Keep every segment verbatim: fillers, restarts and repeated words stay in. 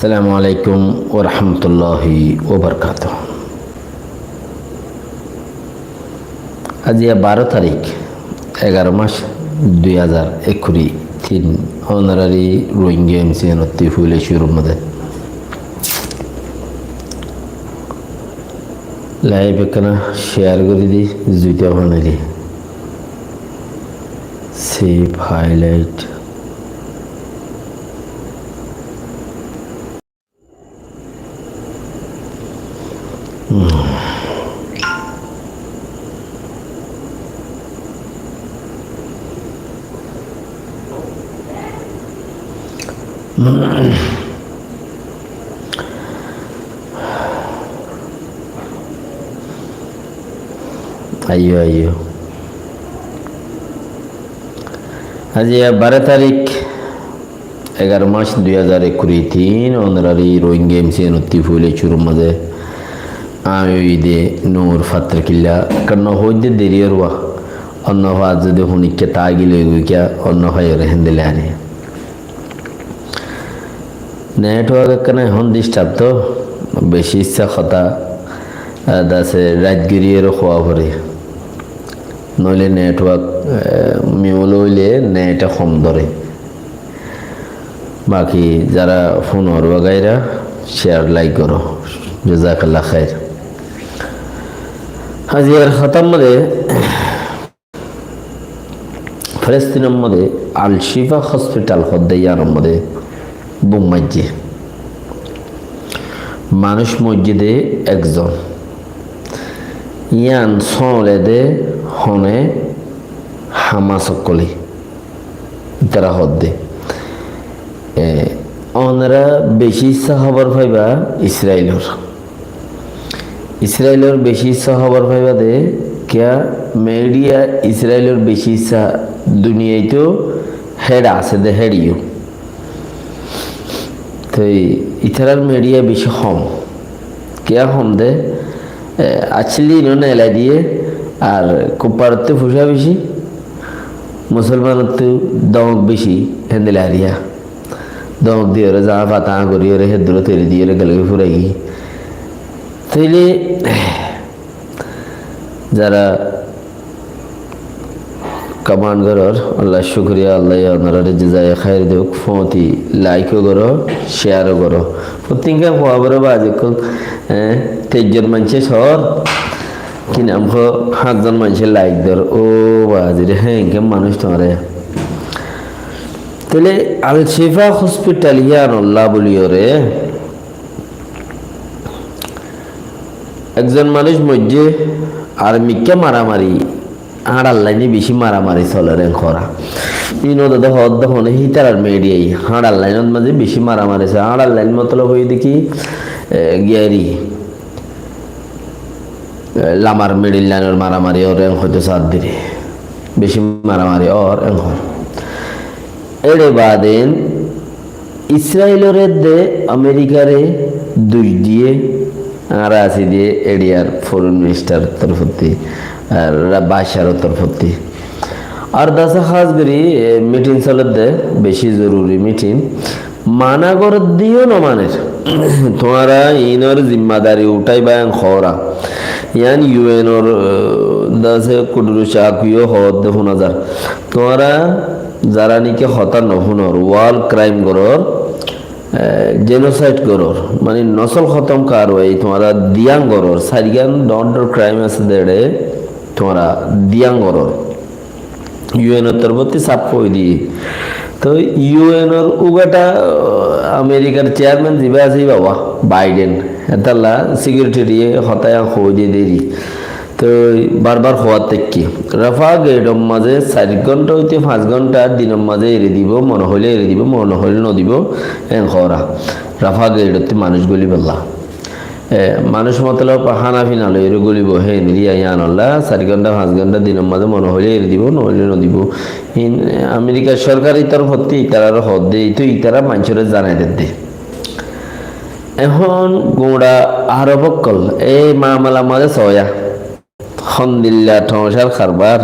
Assalamu alaikum warahmatulláhi wabarakátuhu. Aijja baró tarík, egaró mac, dui házar ekkuri tin, ónorari Rohingya M C N ottú foila cúrur mazé live ekkán share gorí di, zuita faneri. Save highlight. Aiyó, aiyó. Aijja baró tarík, egaró mac, dui házar ekkuri tin, ónorari Rohingya M C N ottú foila cúrur mazé. Añí óilde Nur Fattarkilla, ekkán no hoóidde deri óibo, onno fat zodi honikka táki loi goi kiya, onno faiyoré héndilla aní. Network ekkán ehón disturb to, beci issá hotá, ah, dase rait gori ero hoó fore. Noile network, eh, mute óile net e hom dóre. Baki zara fúnor wagaira share, like goró. Jazakallah khair. Aijjar hotár mazé Filistinor modé Al Shifa Hospital hoddé, iyanor modé bum maijjé. Manúic moijjé dé ekzon. Iyan sóole dé hone? Hamas ókkole. Itará hoddé. E, onora beci issá hóbor faiba Israilor. Israilor beci issá hóbor faiba de, kiya media Israilor beci issá duniyait héçe asé de héçe yó. Toi itarar media beci hom. Kiya hom de, e, asli ino nelai diye, ar kupparottú fusa beci, musolmanottú dóñk beci, héndilla ariya. Dóñk diyóre, zaña fata goríyore, héddurot eri diyóre, gelgoi furai giyé. Tóile zara comment goror, Allah cúkuriya, Allah ye onorare jazaye khair douk, fóti like o goró, share o goró. Fottinka fua goró bazi kol, eh, teizzon maincé sóor, ki nam ko, háñtzon maincé like dor, ó bazi re, hé, enke manúic tuáñra. Tóile Al Shifa Hospital yíanolla buliyóre ekzon manúic moijjé, ar mikká maramari, áñçar laine beci maramari soler en hoóra. Ino dede hoódde hone hítarar media ye, áñçar lainot mazé beci maramari soler. Áñçar lain motolob óiye de ki, e, giyari, e, lamar middle lainor maramari ór en hoito saddire. Beci maramari ór en hoór. Éçe baden Israilor edde Amerikare duc diye, añára así diye, eçiyar foreign minister torfottí, ar Bashar torfottí. Ar dase hás gorí, e, meeting soledde, beci zoruri meeting. Mana goredde yó no maner. Tuáñra inor zimmadari uthaiba en hoóra. Yián U N or, e, dase kuduru caku yó hoódde fúna zar. Tuáñra zara niki hotá no fúnor, war crime goror, e, genocide goror, mani nosol hótom karwai tuáñra diyan goror, sairgán dhoóñr dhoóñr crime asé de eçe tuáñra diyan goror. U N or torfottí saf hoi diye. Toi U N or ugaṭa, e, Amerikar chairman ziba asé baba, Biden, hétalla secretary ye hotá yián hoi diye deri. Toi barbar hoór táikke. Rafa Gate or mazé sair gonṭa óite fañs gonṭa dinor mazé eri dibo, mone hoilé eri dibo, mone hoilé no dibo, en hoóra. Rafa Gate ottí manúic golibolla. E, manúic motolob hána fina loiyóre golibo, hé, niriya yiánolla, sair gonṭa, fañs gonṭa dinor mazé mone hoilé eri dibo, no hoilé no dibo. In, e, Amerikar sorkari torfottí itarare hoódde, itu itara maincóre zanai dedde. Ehón guñça Arob ókkol ei mamala mazé soóya. Hondilla thoñcar karbar,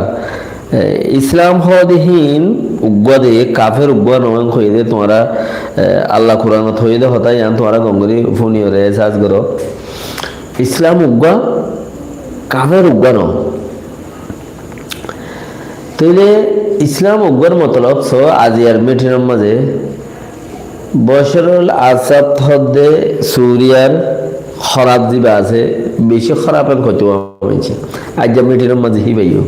E, Islam hoóde hín uggúa de, kafer uggúa no, en hoiyé de tuáñra, e, Allah Kuranot hoiyé de hotá, yián tuáñra gom gorí fúniyóre ehsas goró. Islam uggúa, kafer uggúa no. Tóile Islam uggúar motolob só, aziyar mitinor mazé Bocórul Asad hoódde Suriyar hóraf ziba asé, bicí hóraf en hoitó maincé. Aijja mitinor mazé híba yó.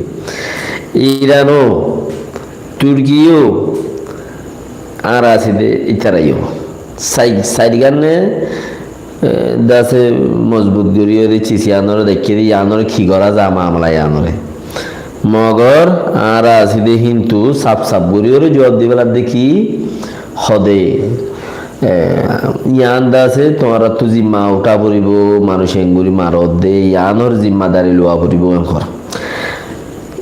Iran ó, Turki yó, ar asé de ítara yó. Sai-, sairgánne, e, dase mozbut goríyore cis yiánoré daikkíyore yiánoré ki gorá za mamala yiánoré. Mogor añára así de híntu saf saf goríyore juwab dibálla de ki hode. E, yián dase tuáñrattú zimma uthá foribó, manúic engorí marodde, yiánor zimmadari luwa foribó en hor.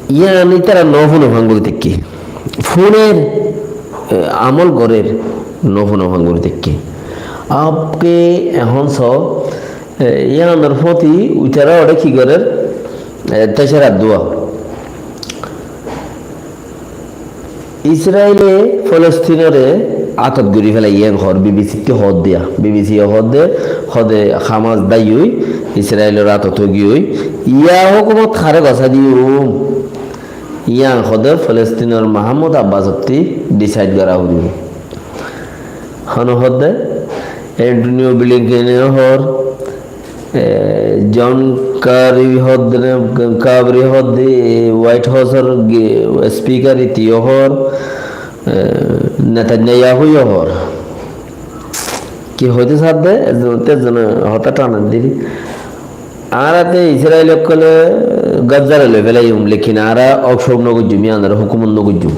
Yián ítara no fúne fán gorí táikke. Fúner, e, amol gorér, no fúne fán gorí táikke. Abke ehón só, e, yiánor fóti uitará oré ki gorér, e, tecera dua. Israile Folostinoré átot gorí félaiye en hor, BBC ttú hoódde, BBC ye hoódde, hode Hamas dáiyoi Israilor átot ógiyoi, yá hókumot haré gosá diyum. Yián hode Filostinor Mahmud Abbas ottí decide gorá foribó. Hone hode Antonio Blinken e hor, e, John Kerry hode, Kerry hode, e, White House or ge-, speaker itiyo hor, e, Netanyahu yo hor. Ki hoité sadde, ezone, ezone hotá thanan diri. Añára te Israil ókkole Gazzare loi félaiyum, lekin añára obsor no goijjum, yián añára hókumot no goijjum.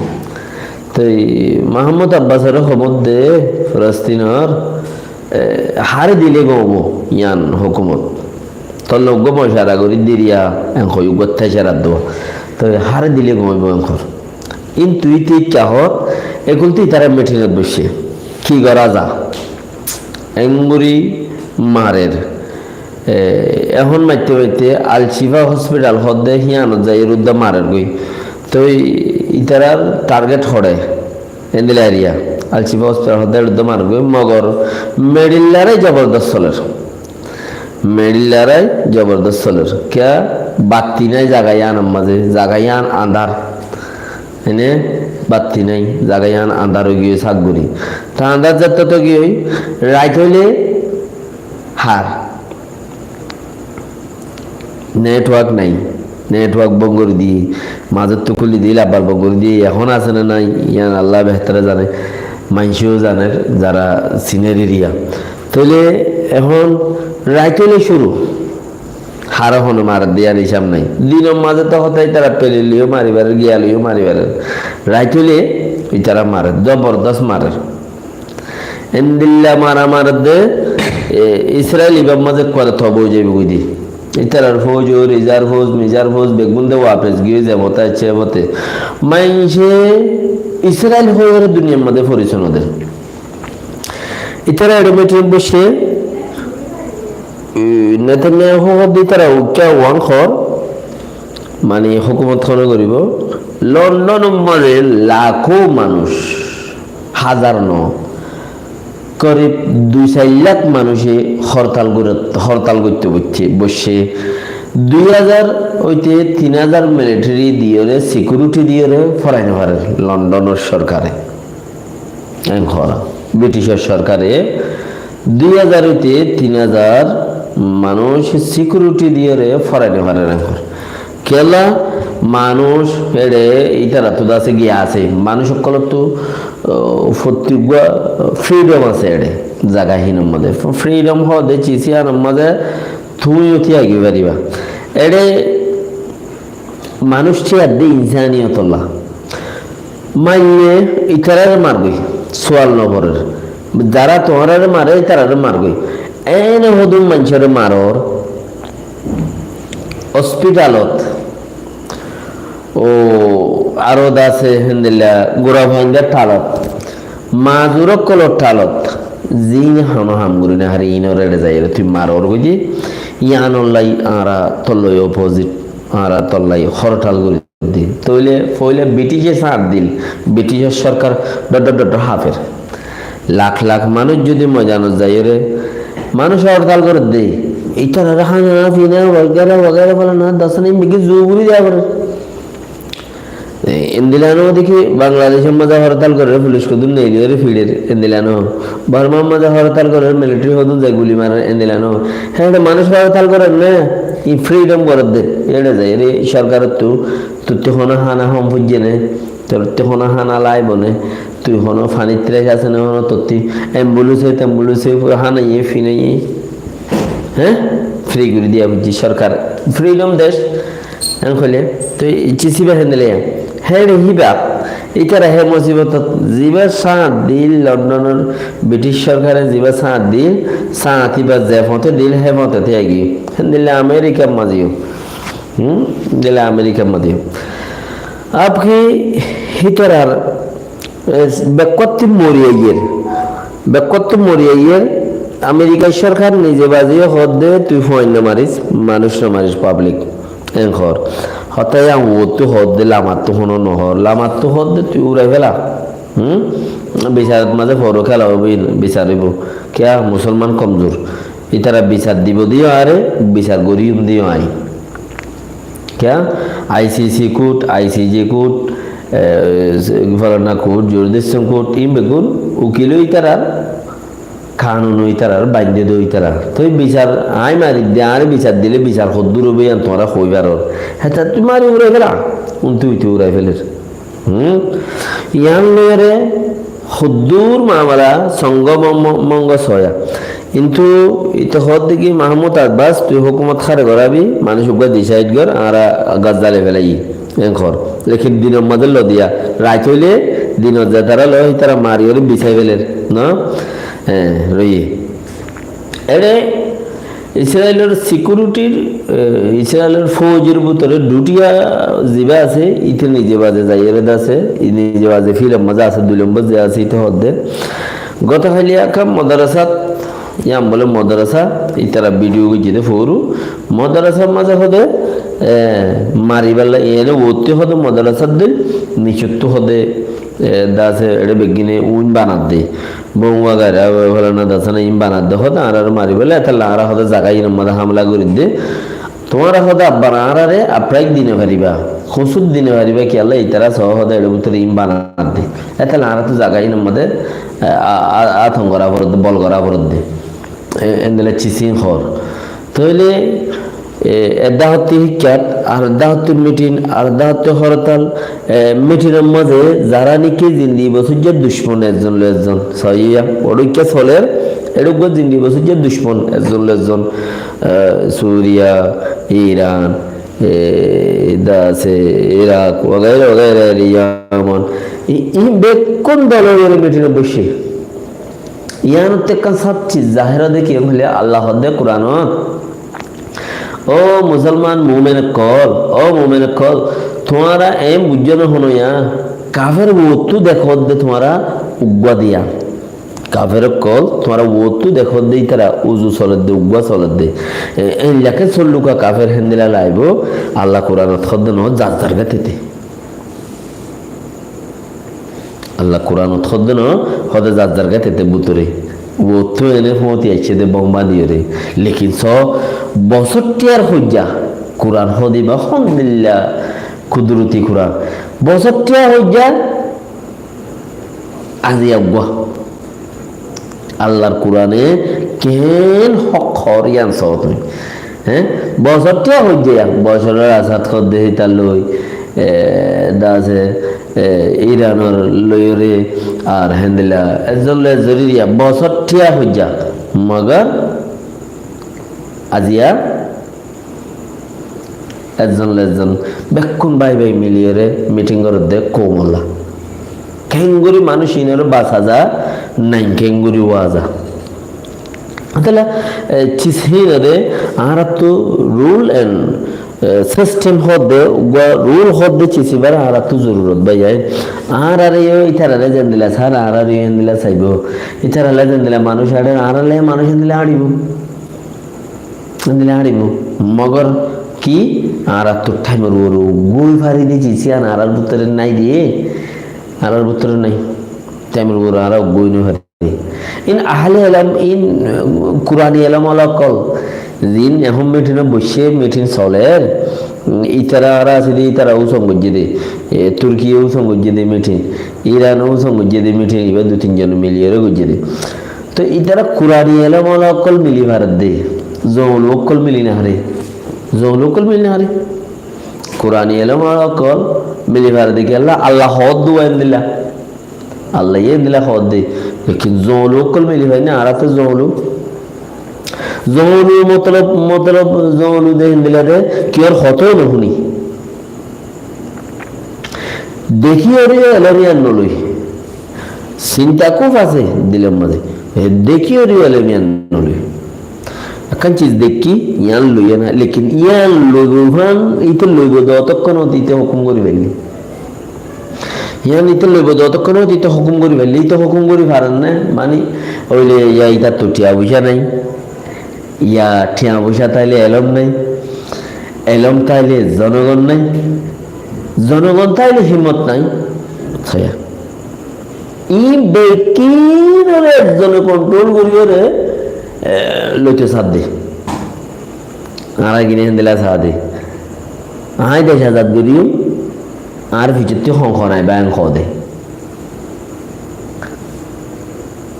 Toi Mahmud Abbas ore hóbor de Filostinor, e, hare dile gom óibo yián hókumot. Tolle uggwá mocara gorí diriya, en hoi uggwá tecera dua. Toi hare dile gom óibo en hor. Intu ite ikka hor, ekul te itara mitingot boicce. Ki gora za? Engori marer. E, ehón maitte maitte Al Shifa Hospital hodde híyanot zai rudda marer goi. Toi itarar target hore. Endilla area. Al Shifa Hospital hodde rudda marer goi. Mogor medilla re zobordos soler. Medilla re zobordos soler. Kiya batti nai zaga iyanor maze, zaga iyan andar. Ene batti nai, zaga iyan andar ói giyói sak gori. Ta andar zette to giyói, rait óile har. Network nai. Network bon gori di, mazottu kuli di, abar bon gori di, ehón asé na nai, iyan Allah behtore zane. Maincé ó zaner, zara siner area. Tóile ehón rait óile curu. Hare hone marer de yián hísab nai. Dinor maze to hotá itara pele loiyo mari farer, giya loiyo mari farer. Rait óile itara marer, zobordos marer. Endilla mara marer de, e, Israil ibar maze kuare toba ói zaibo goi de. Itarar fouj, reserve fouj, meserve fouj, beggún de wapes giyói ze fote aiccé e fote. Maincé Israil hoiyóre duniyar maze foriso no der. Itara eçe mitingot boicce, e, Netanyahu hoódde itara uikká uán hor, mani hókumot hone goribo. Londonor maze lakó manúic, házar no, korib dui sair lak manúice hortal gori, hortal goitto boicce, boicce. Dui házar óite tin házar military diyóre, security diyóre forai no farer Londonor sorkare. Eng hora. Briticor sorkare dui házar óite tin házar manúic security diyóre forai no farer eng hora. Kiyólla manúic eçe itarattu dase giya asé. Manúic ókkolottu, o, fottí uggwá freedom asé eçe. Zaga hínor maze. Freedom hoóde cis iyanor maze tuñí ó tíyai goi fariba. Eçe manúic tíyar de insaniyotolla. Maille itarare margoi, sual no gorer. Zara tuáñrare mare, itarare margoi. Ene hodún maincóre maror, hospitalot, o, aró dase héndilla gura fuaindar thalot, mazur ókkolor thalot, ziín hono ham gori no fare, iínore eçe zaiyóre tui maror goijje, iíanollai añára tollai opposite, añára tollai hortal gori. dil. Tóile foila Britice sáñt dil, Briticor sorkar dhoddhor dhoddhor háfer. Lak lak manúic zodi moidanot zaiyóre manúic hortal goredde, ítarare hána fina wagaira wagaira falana dásana imbegi zu gori diya forer. E, endilla no deki Bangladecor maze hortal gorer, fulic hodún neiliyóre fiçer, endilla no. Bormar maze hortal gorer, militari hodún zai guli marer, endilla no. Héçe manúic hortal gorer na, i freedom goredde. Héçe zaiyóre sorkarottu, tottú hono hána hom foijje ne, tottú hono hána laibo ne, tui hono fanir tres ase ne, hono tottú embulence, tembulence, hána iye, fina iye. Hé? Free gori diya foijje sorkar. Freedom dec. Eén hoile, toi cisiba héndilla. Héçe híba, ítara hé musibotot ziba sáñt dil, Londonor British sorkare ziba sáñt dil, sáñt íba ze foñte dil, hé foñte te agi. Héndilla Amerikar mazeyó. Hum? Héndilla Amerikar mazeyó. Abki hítarar E, bekkúattu mori aiyér. Bekkúattu mori aiyér. Amerikar sorkar nize baze hoódde, tui fuain no maris, manúic no maris, public. Eén hoór. Hotá yián uottu hoódde, lamattu hono no hoór. Lamattu hoódde, tui urai fela. Hum? Bisar maze foro kéla óibo, bisar óibo. Kiyá? Musolman komzur. Ítara bisar dibo diyo añáre, bisar goríyum diyo añí. Kiyá? I C C court, I C J court, e, falana court, jurisdiction court, in beggún ukil ó ítarar, kanun ó ítarar, bainde dó ítarar. Toi bisar, añí mari de, añáre bisar dile bisar hoddúr óibo, yián tuáñra hoi faror. Hétattú mari urai fela, untú uitú urai feler. Hum? Yián loiyóre hoddúr mamala songo mo-, mo-, mongo soya. Kintu ite hoódde ki, Mahmud Abbas, tui hókumot háre gorábi, manúic uggúa decide gor, añára gas zali félaiyi, eén hoór. Lekin dinor mazé lodiya, rait óile dinot zetará loi, ítara mariyóre bisai féler, no? Eé, roiye. Ére Israilor security-r, e, Israilor fóujor bútore dhutiya ziba asé, ite nize baze zaiyóre de asé, i nize baze filor mazé asé, dui lombor ze asé, ite hoódde. Goto hailiya ekká modarasat, yián bóle modarasa, ítara video goijjé de fóru, modarasar mazé hoóde, e, maribálla, iyáne uottú hoóde modarasat de, nicottú hoóde, e, de asé, ére beggíne uin banadde. Bom wagaira, falana dasana in banadde hoóde, añáráre maribálla, étalla añára hoóde zaga inor mazé hamla goridde. Tuáñra hoóde abbar añáráre apraik di no faribá, husút di no faribá, kiyólla ítara soó hoóde ére bútore in banadde. Étalla añára to zaga inor mazé, e, a, a, atong gorá foredde, bol gorá foredde. E, endilla cisín hoór. Tóile, e, edda hottí híkkat, ar edda hottí mitin, ar edda hottí hortal, e, mitinor mazé zará niki zindi bosóijja ducmon ezzon loi ezzon. Soiya, oçó híkka soler, eçé uggúa zindi bosóijja ducmon ezzon loi ezzon. E, Suriya, Iran, e, de asé, Irak, wagaira, wagaira, Yaman. I, i bekkún dol loi mitinot boicce. Yiánottú ekkán saf ciz zahér óde ki hoilé Allah hoódde Kuranot, "Ó musolman mumen ókkol, ó mumen ókkol, tuáñra eén buijjó né hono yián, kafer uottú dekódde tuáñra uggúa diya. Kafer ókkol tuáñra uottú dekódde ítara uzu soledde, uggúa soledde. E, eén laké sollúka kafer héndilla laibo, Allah Kuranot hoódde no, zar zar gátete." Allah Kuranot hoódde no, hoóde zar zar gátete bútore. Uottú ene fóñti aiccé de bom baniyóre. Lekin soó, bosór tiyar hoijja, Kuran hoóde ibá hondilla kuduroti Kuran. Bosór tiyar hoijja, aziya uggúa. Allar Kurane keén hók hoór yián soó tui. Hé? Bosór tiyar hoijja, bosóror asar hoódde hítar loi, e, de asé, e, Iranor loiyóre, ar héndilla, ezzon loi ezzon iriya, bosór tiyar hoijja. Mogor aziya ezzon loi ezzon bekkún bái bái miliyóre mitin goredde koumolla. Keéngorí manúic iínoré basa za, nain keéngorí wá za. Tóile, e, cis híinore añáráttu rule and, e, system hoódde, uggúa rule hoódde cis ibár añáráttu zorurot bái, ain. Añáráre yó ítararé zendilla sar, añáráre yó endilla saibó. Ítarallá zendilla manúic añçér, añárállá manúic endilla añçibó. Endilla añçibó. Mogor ki, añárattú thaimor uore uggúa ói fari de, zi, zi, añárar bútore nái de, añárar bútore nái. Thaimor uore añára uggúa ói no fari. In ahole elom, in, uh, Kurani elom ola ókkol, zin ehón mitin boiccé, mitin soler, um, itara añára asé de, itara usong goijjé de, e, Turkiye usong goijjé de mitin, Iran usong goijjé de mitin, iba dui tin zone miliyóre goijjé de. Toi itara Kurani elom ola ókkol mili faredde, zolu ókkol mili no fare, zolu ókkol mili no fare. Kurani elom ola ókkol mili faredde kiyólla, Allah hoódde endilla. Allah ye endilla hoódde. Lekin zolu ókkol mili fare na, añára to zolu. Zolu motolob, motolob zolu de endilla de, kiyór hotá no fúni. Dekíyore elom yián no loi. Sinta kúb asé dilor mazé. E, dekíyore elom yián no loi. Ekkán ciz dekí, yián loi na, lekin yián loibo fán, ite loibo de otokkón ot ite hókum gorí faille. Yián ite loibo de otokkón ot ite hókum gorí faille, ite hókum gorí farer né, mani, óile ya itar to thiañ foicá nái. Ya thiañ foicá táile elom nái, elom táile zonogon nái, zonogon táile himmot nái. Sóiya. Ín bekkúnore ekzone kontrol goríyore, e, loito sadde. Añára gine héndilla sadde. Añí dec azad goríyum, añár ficottí hon hon aibá en hoóde.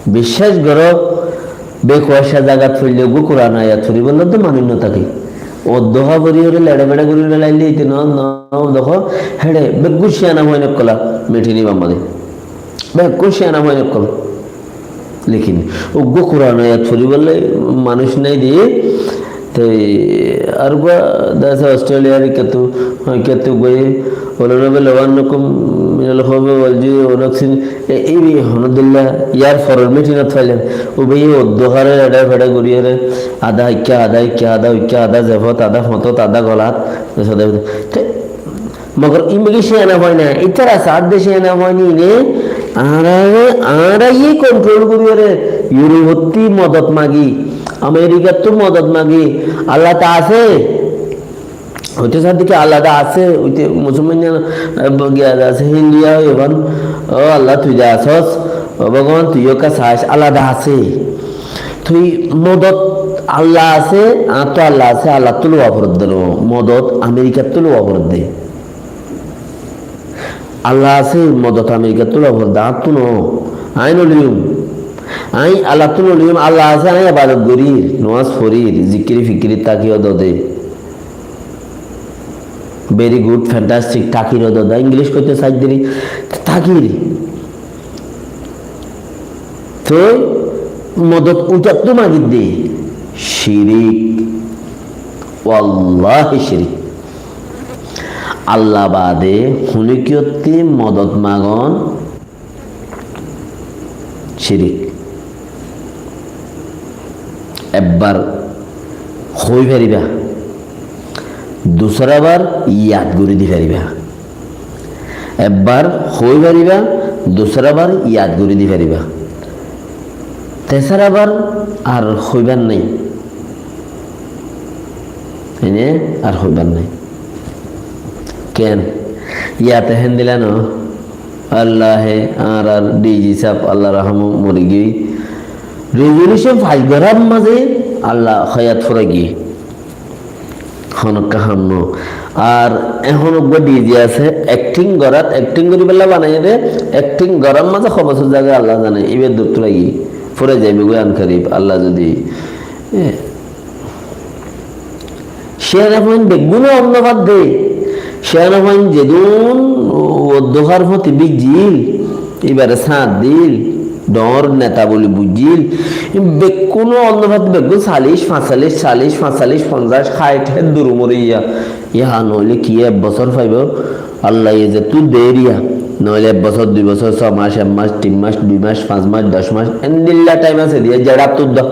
Biccác goró, bekuwacca zagat foille uggúa Kuran ayat foribolla de manúic no táke. Uddúa foriyóre leçe-beçe gorí felaile ite no, no, dekó, héçe beggún ciyana fuain ókkola mitin ibar mazé. Beggún ciyana fuain ókkol. Lekin uggúa Kuran ayat foribolla manúic nái de, Te ar uggúa dece Australiar ikká tu, ikká tu goi, "Wala nabluwannakum minal khawfi wal ju'i wa naqsin", e, ibi honó dilla, yar foror mitinot failám. Ó bái, uddúa hare eçe feçe goríyore, adá ikká, adá ikká, adá ikká, adá zefot, adá foñtot, adá golat, e, sodá, te, Mogor ín begi ciyana fuain na, ítara saádde ciyana fuain íne, añáráre, añáráye kontrol goríyore, Yurofottú modot magi, Amerikattú modot magi, Allah ta asé. Óite saádde ki Allah ta asé, óite Musolman, e, giya asé, Hindu ya, eban, ó Allah tui de asós, ó Bhogoban tui yó ka saás, Allah ta asé. Tui modot Allah asé, añáttu Allah asé, Allattú lowa foredde no, modot Amerikattú lowa foredde. Allah asé, modot Amerikattú lowa foredde, añáttu no. Añí no loiyum. Añí Allattú no loiyum, Allah asé, añí ebadot gorír, nomás forír, zikiri fikiri tákir dode. Very good, fantastic, tákir dode. English hoito saádde, tákir. Toi modot uitattú magidde, cirik. Wallahi cirik. Allah baade honikiyottí modot magon cirik. Ebbar hoi fariba, dusárabar yad gorí di fariba. Ebbar hoi fariba, dusárabar yad gorí di fariba. Tesárabar ar hoibar nái. Ene ar hoibar nái. Ken? Yate héndilla no. Allahe añárar D G sáb, Allah rahamu, mori giyói. Resolution file gorár mazé Allah hayat furai giyói. Honokka ham no. Ar ehón uggúa D G asé, acting gorát, acting goríbolla banaiyé dé, acting gorár mazé hobosor zaga Allah zane, ibar dóptor aiyé, furai zaibói goi an karib, Allah zodi, e, ciyana fuain beggúne onno fadde, ciyana fuain zedún o, o dohar foti bijjil, ibare sáñt dil, dhoóñr neta buli buijjíl. Bekkúne onno fadde beggún salic, fañsalic, salic, fañsalic, fonzaic, háit, hé duru mori giya. Yá noóile ki ek bosór faibo? Allaye zettú der yá. Noóile ek bosór, dui bosór, só mac, ek mac, tin mac, dui mac, fañs mac, doc mac, endilla thaim asé de, zeçá tuddó.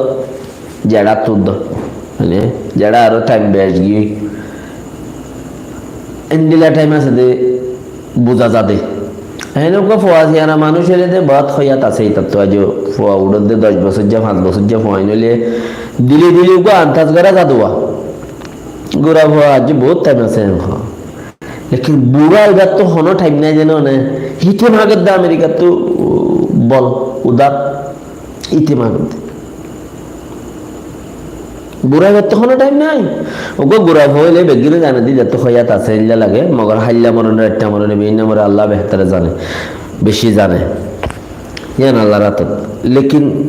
Zeçá tuddó. Mane, zeçá aró thaim bec giyói. Endilla thaim asé de, buza za de. Héen uggúa fua siyana manúic óile de, bout hoiyat asé, itattú aijjó fua uçódde doc bosóijja, fañs bosóijja fuain óile, dile dile uggúa antas gorá za de uwá. Gura fua aijjó bout thaim asé, en hoó. Lekin bura óibar to hono thaim nái, zano né? Híte magedde Amerikattú bol, udar. Híte magedde. Bura óibar to hono thaim nái. Uggwá gura fua óile beggúne zane de, zeto hoiyat asé, eilla lage. Mogor háilla moron, raitta moron, bibinno moron, Allah behétor zane, beci zane. Yián Allahr átot. Lekin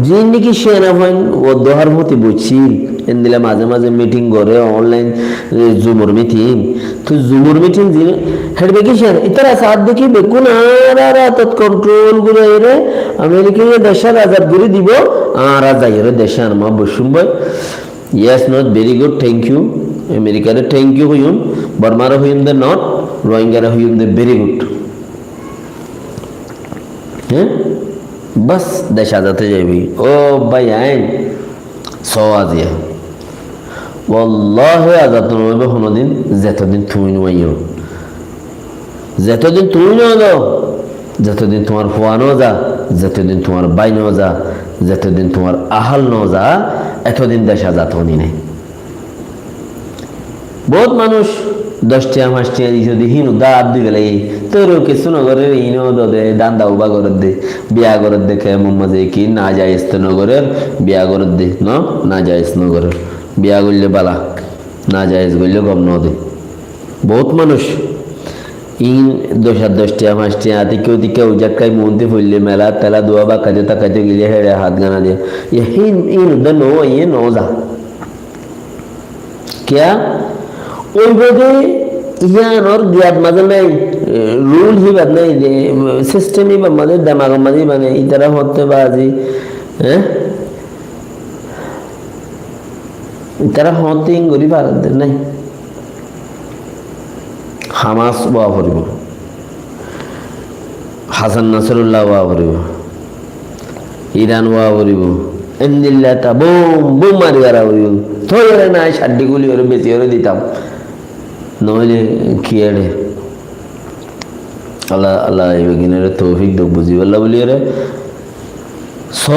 ziín niki ciyana fuain uddúar foti boiccíl, endilla maze maze meeting goré, online, e, Zoomor meeting. Toi Zoomor meeting ziín, héçe beggún ciyana. Ítara saádde ki beggún añárar átot control gorí aiyóre, Amerikaye decán azad gorí dibo, añára zaiyóre decán añára boiccúm boi. Yes, not very good, thank you. Amerikare thank you hoiyúm, Bormare hoiyúm de not, Rohingyare hoiyúm de very good. Hé? Bas, dec azad ói zaibói. Ó bái ain, só aziya. Wallahi azad no óibo honodin, zetodin tuñí no aiyó. Zetodin tuñí no zo, zetodin tuáñr fua no za, zetodin tuáñr bái no za, zetodin tuáñr ahál no za, etodin dec azad óni nái. Bout manúic doc tiañ, fañs tiañ di zodi híin uddá át di félaiye, tói kessú no gorér, iín o dode, danda uba gorédde, biya gorédde, kemor mazé ki najayez to no gorér, biya gorédde, no, najayez no gorér. Biya goillé bála, najayez goillé gom no de. Bout manúic iín doc ar doc tiañ, fañs tiañ, atikka utikka ujakkai muúnti foillé mela tela duwa bakkaito takkaito gilé héçe hát gana diya. Iín, iín uddá no aiyé, no za. Kiyá? Óibo de yíanor giyat mazé nái, e, rule híbat nái, e, system híbat mazé, demagor mazé híbat nái, ítara hoóñtte bazi, e? Ítara hoóñtte iín gorí faredde nái. Hamas ówa foribó. Hasan Nasrullah ówa foribó, Iran ówa foribó, endilla eta bum bum mari fela foribó. Toi ere nái, caddi kúli ore besi ore ditam. Noóile ki ere? Allah, Allah, ibeginore toufik dok buzibálla buli ere. Só,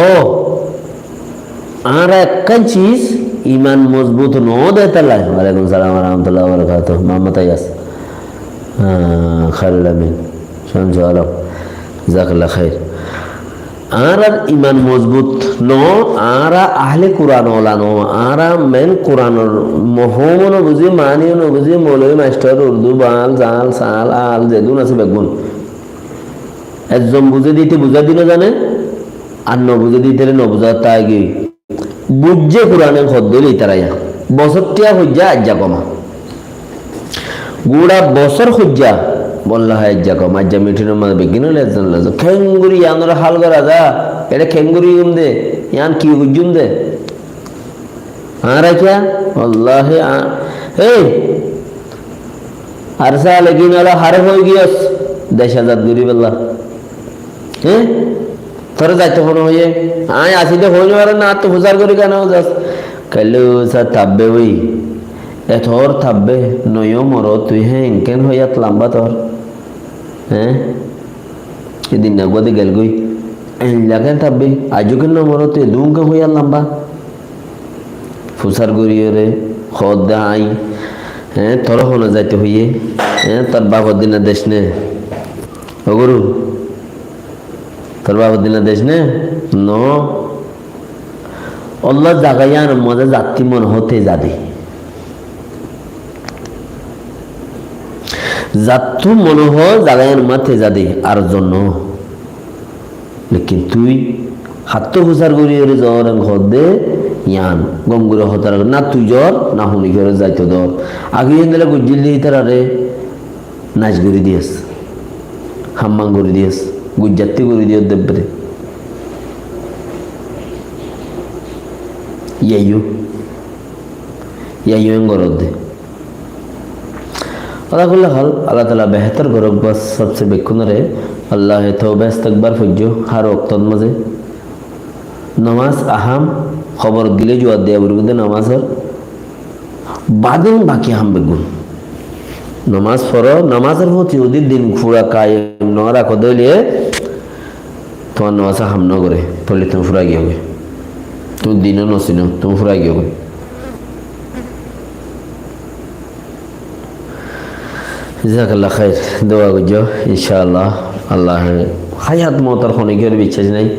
añára ekkán ciz iman mozbut no de tala. Walaikum salam wa rahmatullahi wa barakatuhu. Muhammad Ayas. Ah, Khairul Amin. Shamsu Alam. Jazakallah khair. Añárar iman mozbut no, añára ahle Kuran ola no, añára men Kuranor mofhum o no buzi, mani o no buzi, moulovi mastor, urdu, bal, zal, sal, al, zedún asé beggún. Ezzon buzé dite buzá di no zane, ar no buzé dite no buzá táki. Buijjé Kurane hoddé óile itará yá. Bosór tiya hoijja aijja goma. Gura bosór hoijja, bolla hai aijja goma. Aijja mitinor maze beggín óile ezzon ezzon. Kengori yánore hal gora za, ere kengori yum de, yán ki goijjum de. Añára kiya? Wallahi, a-, ei, Ar sale gin ala haré hoi giyos, dec azad gori bella. Hé? Tore zaito hone hoiye? Añí asi de hoi no faron na, ar to fusar gori kene jas? Kaillu sa tabbe oi. E tor tabbe, noyo moro tui hé enken hoiyat lamba tor. Hé? Edin na gode gel goi. Enlaken tabbe, ajuken no moro tui dunke hoiyat lamba. Fusar goriyore, hoódde añí, hé, tore hone zaito hoiye, hé, tor bafor dina dec ne. Ó guru, tor bafor dina dec ne? No. Allah zaga iyanor maze zattú mone hoó te za de. Zattú mone hoó zaga iyanor maze te za de, ar zonno. Lekin tui hattó fusar gori ore zor en hoódde, iyan gom gori hotá rage na, tui zor na, huni gori zaito dor. Age endilla gujjil de itarare nais gori diyes, hamman gori diyes, gujjatti gori diyes debbere. Iyayu, iyayu en gorodde. Ala kulli hal, Allah Taala behétor gorok bas sobse bekkunore. Allah e toba istigfar foijjo har woktor maze. Nomaz aham, hobor dile juwab diya foribó de nomazor. Badin baki ham beggún. Nomaz foro, nomazor foti yudi din fura kayem no rakó de óile, tuáñr nomaz ham no gore, tóile tuñí fura giyógoi. Tuñí dino no sino, tuñí fura giyógoi. Jazakallah khair. Dua goijjó, incállah. Allah háyat moutor hono kiyór biccác nái.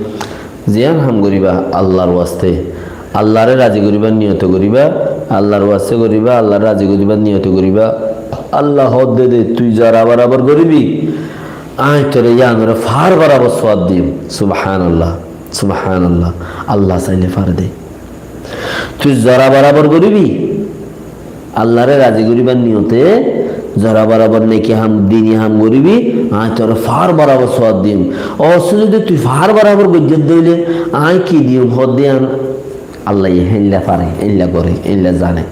Ziyán ham goríba Allar waste, Allaré razi goríbar niyote goríba, Allar waste goríba, Allaré razi goríbar niyote goríba. Allah hoódde de, tui zora borabor goríbi, añí toré yíanoré faár borabor sowab diyum. Subhánallah, subhánallah. Allah sailé fare de. Tui zora borabor goríbi, Allaré razi goríbar niyote zora borabor neki ham, dini ham goríbi, añí toré faár borabor sowab diyum. Ossé zodi tui faár borabor goijjós de óile, añí ki diyum hoódde yían Allaye héilla fare, héilla gore, héilla zane.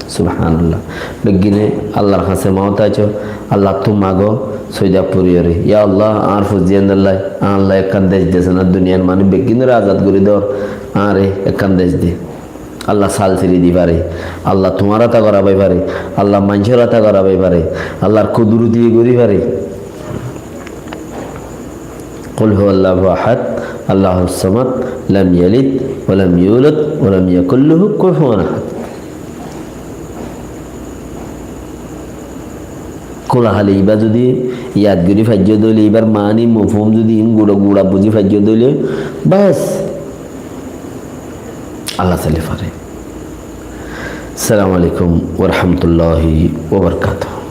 Subhánallah. Beggúne Allar hañsé maáf saiccó, Allattú mago, sóida foriyoré. Ya Allah, añár fuziyán dólla, añálla ekkán dec de, zán duniyair manúic beggúnoré azad gorí dór, añáre ekkán dec de. Allah sal siri di fare, Allah tuáñr áta gorá bai fare, Allah maincór áta gorá bai fare, Allar kuduruti gorí fare. قل هو الله أحد، الله الصمد، لم يلد ولم يولد ولم يكن له كفوا أحد. Kúla háli ibá zodi yad gorí faijjó de óile, ibár maáni mofhúm zodi in gura gura buzí faijjó de óile, bas, Allah sailé fare. Assalamu alaikum wa rahmatullahi wa barakatuhu.